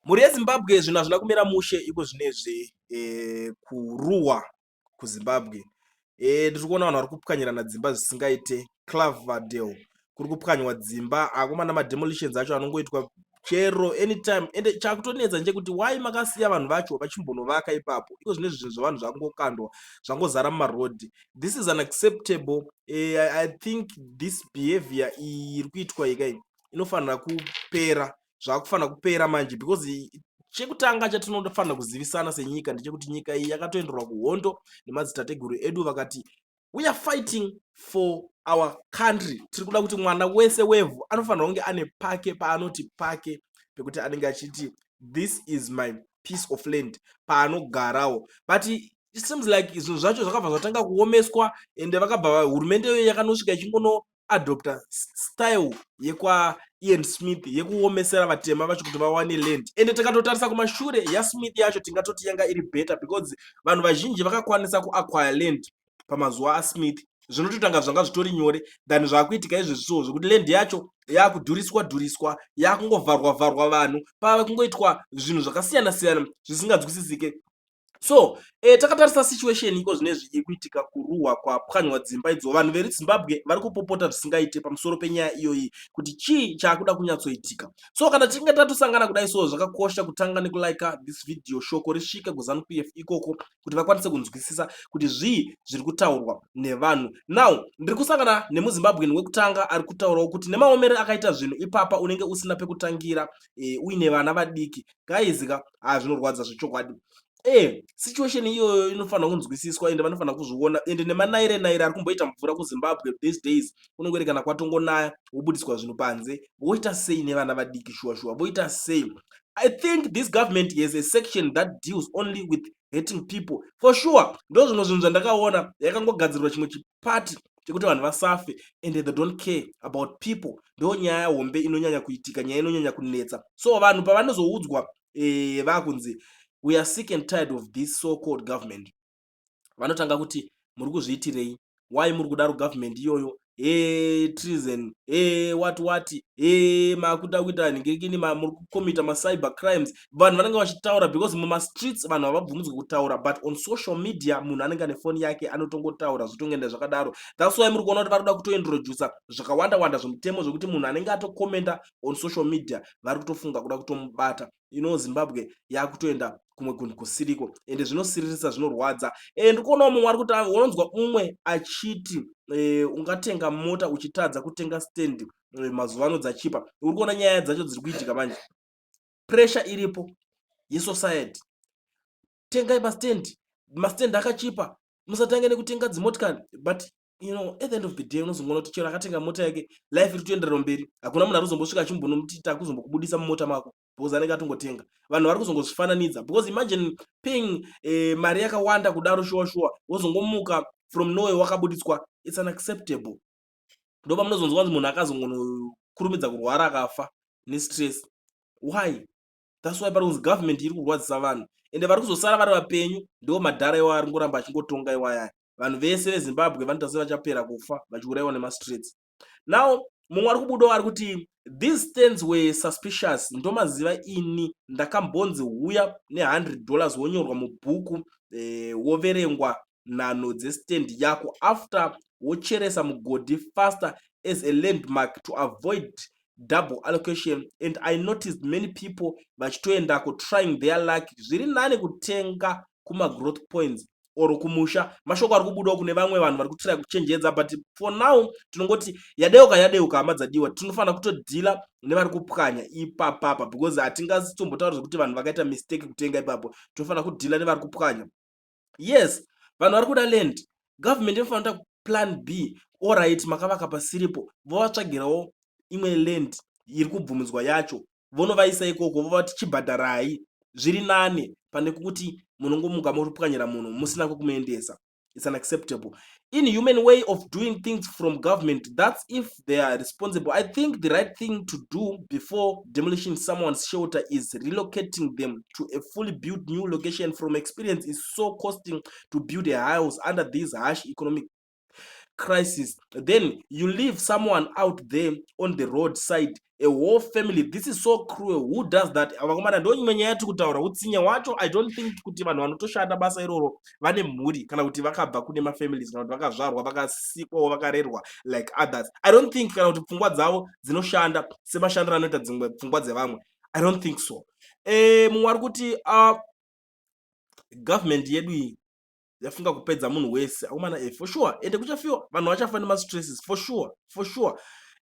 Mhuri yeZimbabwe, zvinhu hazvina kumira mushe iko zvinezvi kuRuwa kuZimbabwe. Ndiri kuona vanhu vari kupwanyirana dzimba zvisingaite. Cloverdale kuri kupwanywa dzimba akomana, mademolitions acho anongoitwa chero anytime. Ende chakutonetsa ndechekuti why makasiya vanhu vacho vachimbonovaka ipapo? Iko zvinezvi zvinhu zvevanhu zvakungokandwa, zvangozara mumarodhi. This is unacceptable. I think this behavior iyi iri kuitwa ikai inofanira kupera, zvakufanira kupera manje, because chekutanga chatinofanira kuzivisana senyika ndechekuti nyika iyi yakatoenderwa kuhondo nemadzitateguru edu, vakati we are fighting for our country. Tiri kuda kuti mwana wese wevhu anofanira kunge ane pake paanoti pake pekuti anenge achiti this is my piece of land paanogarawo. But it seems like zvinhu zvacho zvakabva zvatanga kuomeswa, ende vakabva hurumende iyoyo yakanosvika ichingonoadopta style yekwaIan Smith yekuomesera vatema vacho kuti vawane land. Ende tikatotarisa kumashure, yaSmith yacho tingatoti yanga iri better, because vanhu vazhinji vakakwanisa kuacquire land pamazuva aSmith. Zvinototanga zvanga zvitori nyore than zvaakuitika izvezviso, zvekuti land yacho yaakudhuriswa dhuriswa, yakungovharwa vharwa vanhu, pava kungoitwa zvinhu zvakasiyana siyana zvisinganzwisisike. So takatarisa situation iko zvinezvi iri kuitika kuRuwa kwapwanywa dzimba idzo, vanhu veZimbabwe vari kupopota zvisingaite pamusoro penyaya iyoyi, kuti chii chaakuda kunyatsoitika. So kana tichinge tatosangana kudai so, zvakakosha kutanga nekulika this video, shoko risvike kuZANU PF ikoko kuti vakwanise kunzwisisa kuti zvii zviri kutaurwa nevanhu. Now ndiri kusangana nemuZimbabwean wekutanga ari kutaurawo kuti nemaomero akaita zvinhu ipapa, unenge usina pekutangira, uine vana vadiki. Guys ka, zvinorwadza zvechokwadi. Situation iyoyo inofanira kunzwisiswa, ende vanofanira kuzviona. Ende nemanaire naire ari kumboita mvura kuZimbabwe these days, kunongori kana kwatongonaya, wobudiswa zvinhu panze, voita sei nevana vadiki? Shuwa shuwa, voita sei? I think this government has a section that deals only with hating people for sure. Ndo zvimwe zvinhu zvandakaona, yakangogadzirwa chimwe chipati chekuti vanhu vasafe, and they don't care about people. Ndo nyaya hombe inonyanya kuitika, nyaya inonyanya kunetsa. So vanhu pavanozoudzwa, vakunzi we are sick and tired of this so called government, vanotanga kuti muri kuzviitirei? Why muri kudaro government iyoyo? E treason, e what what, e makuda kuita nhingirikini, muri kucommita macyber crimes. Vanhu vanenge vachitaura because mumastreets vanhu havabvumidzwi kutaura, but on social media munhu anenge ane foni yake anotongotaura, zvotongoenda zvakadaro. That's why muri kuona kuti vari kuda kutointroduca zvakawanda wanda zvemutemo zvekuti munhu anenge atokomenta on social media, vari kutofunga kuda kutomubata. Zimbabwe yakutoenda kumwe kunhu kusiriko, ende zvinosiririsa, zvinorwadza. Ndikuonawo mumwe ari kuti, unonzwa umwe achiti ungatenga mota uchitadza kutenga stand, mazuva ano dzachipa. Uri kuona nyaya dzacho dziri kuitika manje, pressure iripo yesociety: tengai mastand, mastand akachipa, musatange nekutenga dzimotikari. But at the end of the day, unozongoona kuti chero akatenga mota yake, life iri kutoenderera mberi. Hakuna munhu ari kuzombosvika achimbonomuti takuzombokubudisa mumota mako, because anenge atongotenga. Vanhu vari kuzongozvifananidza, because imagine paying mari yakawanda kudaro, shuwa shuwa wozongomuka from nowhere wakabuditswa. It's unacceptable. Ndo pamunozonzwa kunzi munhu akazongonokurumidza kurwara, akafa nestress. Why? That's why pari kunzi government iri kurwadzisa vanhu, ende vari kuzosara vari vapenyu ndo madhara iwayo ari kungoramba achingotonga iwayaya. Vanhu vese veZimbabwe vanoita sevachapera kufa vachiurayiwa nemastreets. Now mumwe ari kubudawo ari kuti these stands were suspicious. Ndomaziva ini, ndakambonzi huya ne$100, wonyorwa mubhuku, woverengwa nhano dzestand yako, after wocheresa mugodhi faster as a landmark to avoid double allocation. And I noticed many people vachitoendako trying their luck. Zviri nani kutenga kumagrowth points or kumusha. Mashoko ari kubudawo kune vamwe vanhu vari kutry kuchenjedza, but for now tinongoti yadeuka yadeuka, hama dzadiwa. Tinofanira kutodeala nevari kupwanya ipapapa, because hatingatombotaura zvekuti vanhu vakaita mistake kutenga ipapo. Tinofanira kudeala nevari kupwanya. Yes, vanhu vari kuda land, government inofanira kuita plan B. Alright, makavaka pasiripo, vovatsvagirawo imwe land iri kubvumidzwa yacho, vonovaisa ikoko, vovati chibhadharai. Zviri nane pane kuti munongomuka muripwanyira munhu musina kwekumuendesa. It's unacceptable, inhuman way of doing things from government. That's if they are responsible. I think the right thing to do before demolishing someone's shelter is relocating them to a fully built new location. From experience, is so costing to build a house under these harsh economic. Crisis. Then you leave someone out there on the road side, a whole family. This is so cruel. Who does that? Vakomana, ndo imwe nyaya yatiri kutaura, utsinye hwacho. I don't think kuti vanhu vanotoshanda basa iroro vane mhuri, kana kuti vakabva kune mafamilies, kana kuti vakazvarwa, vakasikwawo, vakarerwa like others. I don't think kana kuti pfungwa dzavo dzinoshanda semashandiro anoita dzimwe pfungwa dzevamwe. I don't think so. Mumwe ari kuti government yedu iyi yafunga kupedza munhu wese. Akomana, for sure, ende kuchafiwa, vanhu vachafa nemastresses, for sure, for sure.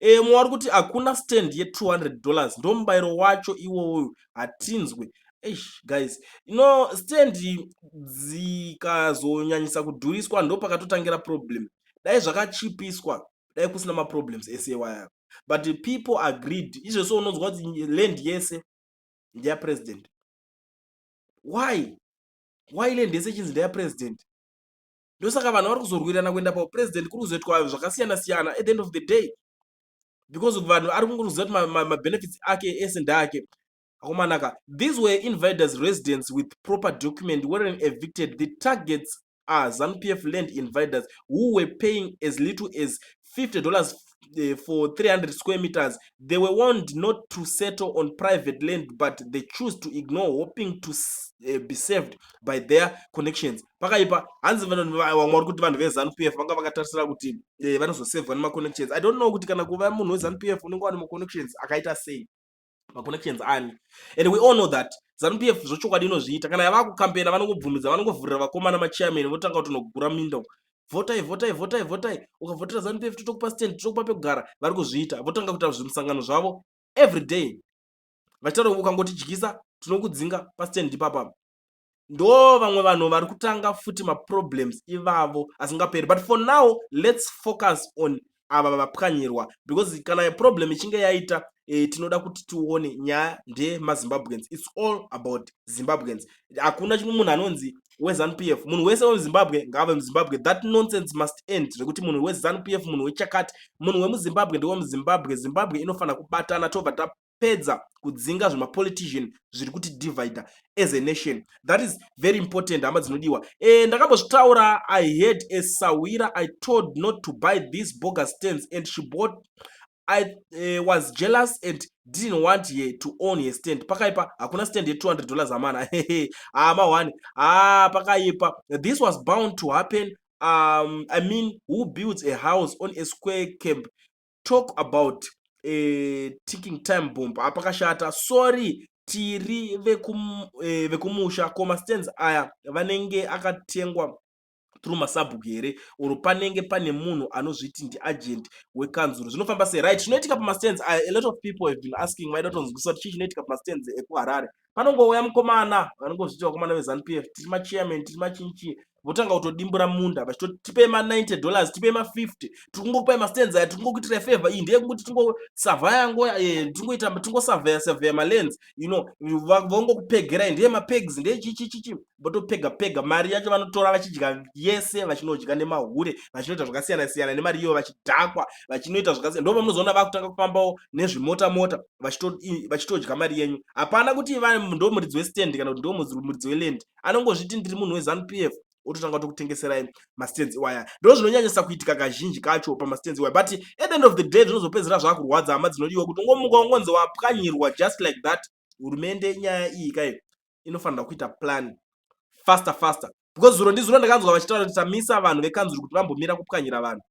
Mumwe ari kuti hakuna stand ye$200, ndo mubayiro wacho iwowo, hatinzwe. Eish guys, ino stand dzikazonyanyisa kudhuriswa, ndo pakatotangira problem. Dai zvakachipiswa, dai kusina maproblems ese iwaya, but people agreed. Izvozvo unonzwa kuti land yese ndeyapresident. Why land yese ichinzi ndeyapresident? Ndosaka vanhu vari kuzorwirana kuenda paupresident, kuri kuzoitwa zvakasiyana siyana at the end of the day, because vanhu ari kungoziva kuti mabenefits ake ese ndeake. Akomanaka, these were invaders. Residents with proper document weren't evicted. The targets are ZANU-PF land invaders who were paying as little as $50 for 300 square meters. They were warned not to settle on private land, but they choose to ignore, hoping to be saved by their connections. Pakaipa. Hanzi vamwe vari kuti vanhu veZANU-PF vanga vakatarisira kuti vanozosevhwa nemaconnections. I don't know kuti kana kuva munhu weZANU-PF unenge wane maconnections akaita sei, maconnections ani. And we all know that ZANU-PF zvochokwadi inozviita. Kana yava kukampena, vanongobvumidza, vanongovhurira vakomana, machairman, votanga kutonogura minda. Vhotai, vhotai, vhotai, vhotai. Ukavhotera ZANU-PF, totokupa stand, totokupa pekugara. Vari kuzviita, votanga kuita zvimusangano zvavo every day, vachitaura, ukangotidyisa, tinokudzinga pastand ipapa. Ndo vamwe vanhu vari kutanga futi maproblems ivavo asingaperi. But for now, let's focus on ava vapwanyirwa, because kana problem ichinge yaita, tinoda kuti tione nyaya ndeyemaZimbabweans. It's all about Zimbabweans. Hakuna chimwe munhu anonzi weZANU PF. Munhu wese wemuZimbabwe ngaave muZimbabwe. That nonsense must end, zvekuti munhu weZANU PF, munhu wechakati. Munhu wemuZimbabwe ndewemuZimbabwe. Zimbabwe inofanira kubatana, tobva tapedza kudzinga zvemapolitician zviri kuti divide as a nation. That is very important, hama dzinodiwa. Ndakambozvitaura. I had a sawira I told not to buy these bogus stands and she bought. I was jealous and didn't want her to own her stand. Pakaipa. Hakuna stand ye$200, amana hama one. Ah, pakaipa. This was bound to happen. I mean, who builds a house on a square camp? Talk about a ticking time bomb. Apakashata. Sorry, tiri vekumusha. Ko mastands aya vanenge akatengwa through masabhuku here, or panenge pane munhu anozviti ndiagent wekanzuro? Zvinofamba sei? Right, chinoitika pamastands aya, a lot of people have been asking, vaida kutonzwisisa kuti chii chinoitika pamastands ekuHarare. Panongouya mukomana, vanongozviti vakomana veZANU PF, tiri machairman, tiri machinchi, votanga kutodimbura munda vachitoti, "Tipei ma$90, tipei ma50, tiri kungokupai mastands aya, tiri kungokuitirai favor iyi, ndeyekungoti tingosavhaya ngoya, tingoita tingosavhaya savhaya malands." Vongokupegerai, ndeye mapegs, ndeye chichichichi, votopega pega. Mari yacho vanotora, vachidya yese, vachinodya nemahure, vachinoita zvakasiyana siyana nemari iyoyo, vachidhakwa, vachinoita zvakasiyana. Ndo pamunozoona vakutanga kufambawo nezvimota mota, vachitodya mari yenyu. Hapana kuti ndo muridzi westand kana kuti ndo muridzi weland. Anongozviti ndiri munhu weZANU PF, ototanga kutokutengeserai mastands iwaya. Ndo zvinonyanyisa kuitika kazhinji kacho pamastands iwaya. But at the end of the day, zvinozopedzera zvakurwadza, hama dzinodiwa, kuti ungomuka ungonzi wapwanyirwa just like that. Hurumende, nyaya iyi kai inofanira kuita plan faster faster, because zuro ndizuro ndakanzwa vachitaura kuti tamisa vanhu vekanzuro kuti vambomira kupwanyira vanhu.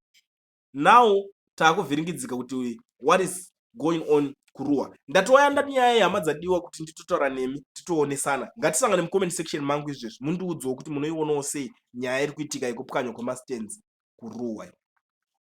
Now taakuvhiringidzika kuti what is going on kuRuwa. Ndatouya ndati nyaya yehama dzadiwa kuti nditotaura nemi, titoonesana. Ngatisangane mucomment section mangu izvezvi, mundiudzewo kuti munoionawo sei nyaya iri kuitika yekupwanywa kwemastands kuRuwa.